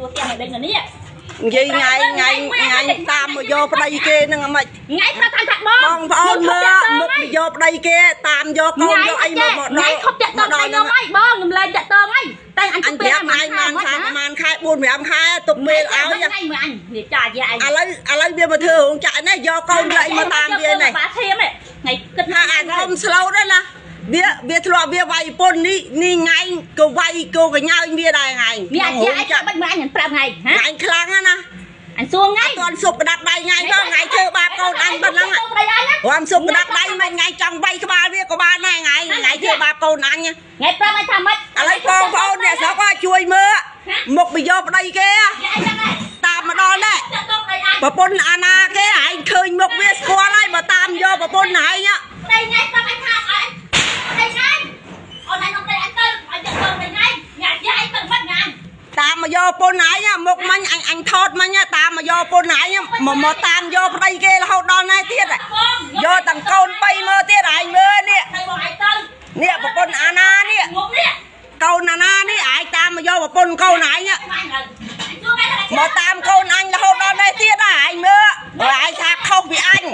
ទួផ្ទះឲ្យដេញនៅនេះ និយាយថ្ងៃថ្ងៃថ្ងៃតាមមកយកប្តីគេហ្នឹងអាម៉េច ថ្ងៃប្រាប់ថាបង បងប្អូនមើលមុខមកយកប្តីគេតាមយកកូនយកអីមកមកដល់ ថ្ងៃខប់តាក់តងខ្ញុំហើយបងខ្ញុំលែងតាក់តងហើយតែអញ អញប្រាប់ឯងបានថាប្រហែលខែ4 5ខែទុកពេលឲ្យ ថ្ងៃមើលអញនេះចាយាឯង ឥឡូវវាមកធ្វើរោងចក្រនេះយកកូនយកអីមកតាមវានេះ បាធៀមថ្ងៃគិត ថាអាធំស្លូតណាវាធ្លាប់វាវាយពុននេះនេះថ្ងៃក៏វាយក៏កញើញវាដែរថ្ងៃ នេះអាយាឯងចាំបាច់មើលអញប្រាប់ថ្ងៃហ៎ ថ្ងៃខ្លាំងណា អញសួរថ្ងៃ អត់ទាន់ស៊ុបក្តាប់ដៃថ្ងៃផងថ្ងៃធ្វើបាបកូនអញប៉ុណ្ណឹងរាំស៊ុបក្តាប់ដៃមិនថ្ងៃចង់វាយក្បាលវាក៏បានដែរថ្ងៃថ្ងៃធ្វើបាបកូនអញ ថ្ងៃប្រាប់ឲ្យថាម៉េច ឥឡូវបងប្អូនអ្នកស្រុកជួយមើលមុខទៅយកប្តីគេតាមមកដល់នេះប្រពន្ធអាណាគេឯងឃើញមុខវាស្គាល់ហើយមកតាមយកប្រពន្ធឯង ប្តីថ្ងៃប្រាប់ឲ្យថាអញប្តីថ្ងៃអូនឯងប្តីអញទៅឲ្យយកប្តីថ្ងៃញ៉ាយាយទៅមិនថ្ងៃ តាមមកយកប្រពន្ធឯងមុខមិញអញអញថតមិញតាមមកយកប្រពន្ធឯងមកតាមយកប្តីគេរហូតដល់ណែទៀតយកទាំងកូន3មើលទៀតឯងមើលនេះ ប្តីបងឯងទៅ នេះប្រពន្ធអាណានេះ មុខនេះ កូនអាណានេះឯងតាមមកយកប្រពន្ធកូនឯងមកតាមកូនអញរហូតដល់នេះទៀតឯងមើលឯងថាខុសពីអញ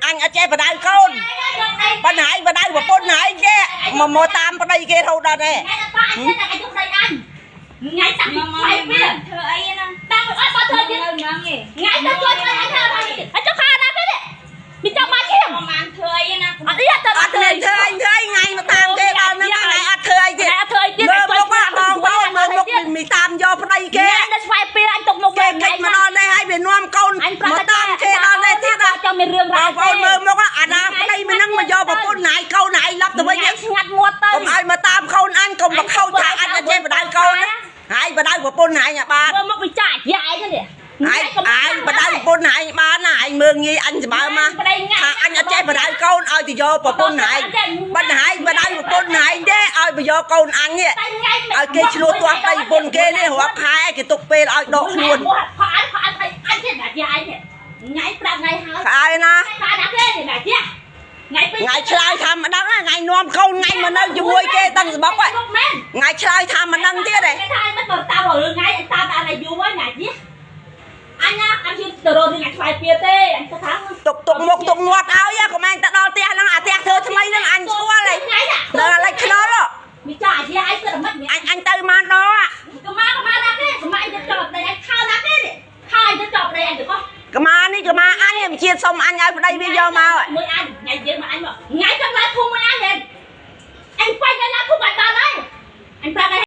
អញអត់ចេះបដៅកូនប៉ុន្តែឯងបដៅប្រពន្ធឯងទេមកតាមប្តីគេរហូតដល់នេះ ថ្ងៃតាំងពីផ្លែវា ធ្វើអីណា តាមអត់បើធ្វើទៀត នៅហ្នឹងឯង ថ្ងៃទៅជួយប្តីអញធ្វើអីអញចុះខាណាគេនេះមានចង់បានឈាម បានធ្វើអីណា អត់អីអត់ទៅ អត់មានធ្វើអីធ្វើអីថ្ងៃមកតាមគេដល់ហ្នឹងថ្ងៃអត់ធ្វើអីទៀត អត់ធ្វើអីទៀត មើលមុខបងប្អូនមើលមុខមានតាមយកប្តីគេ គេនៅស្វែពីអញទុកមុខ គេកិច្ចមកដល់នេះហើយវានាំកូនមកតាមគេដល់នេះទៀត ចង់មានរឿង បងប្អូនមើលមុខអាណាប្តីមិនហ្នឹងមកយកប្រពន្ធណៃកូនណៃឡប់ទៅវិញ ស្ងាត់មាត់ទៅ កុំឲ្យមកតាមកូនអញកុំមកខូចថាអញអត់ចេះបដៅកូនណាហើយបដៅប្រពន្ធឯងបាន មើលមុខវិចារយាយនេះ ហើយឯងបដៅប្រពន្ធឯងបានណាឯងមើងងាយអញសម្បើមកថាអញអត់ចេះបដៅកូនឲ្យទៅយកប្រពន្ធឯងបណ្ដៃបដៅប្រពន្ធឯងទេឲ្យទៅយកកូនអញនេះឲ្យគេឆ្លោះទាស់ប្តីប្រពន្ធគេនេះរាប់ខែគេទុកពេលឲ្យដកខ្លួន ផអញផអញអញទេយាយនេះថ្ងៃប្រាប់ថ្ងៃហើយ ស្អើយណា ថាណាគេនេះយាថ្ងៃពី ថ្ងៃឆ្លើយថាមិនដឹងថ្ងៃនាំកូនថ្ងៃមកនៅជាមួយគេតាំងសម្បុកថ្ងៃឆ្លើយថាមិនដឹងទៀតទេ គេថាមិនបើតាមរឿងថ្ងៃតាមតាមអាយុហ្នឹងថ្ងៃនេះអញណាអញជឿទៅរករឿងឆ្លើយពៀទេអញគិតថា ទុកទុកមុខទុកមាត់ឲ្យកុំឯងទៅដល់ផ្ទះហ្នឹងអាផ្ទះធ្វើថ្មីហ្នឹងអញស្គាល់ហើយ ថ្ងៃណា នៅឥឡូវខ្នុល មីចាយាយគិតមិន អញអញទៅបានដល់ កម៉ាកម៉ាណាគេកម៉ាអញទៅចប់ប្តីអញខោណាគេនេះខោអញទៅចប់ប្តីអញទៅកោះ កម្មានេះកម្មាអញវិជាសុំអញឲ្យប្តីវាយកមក មួយអញ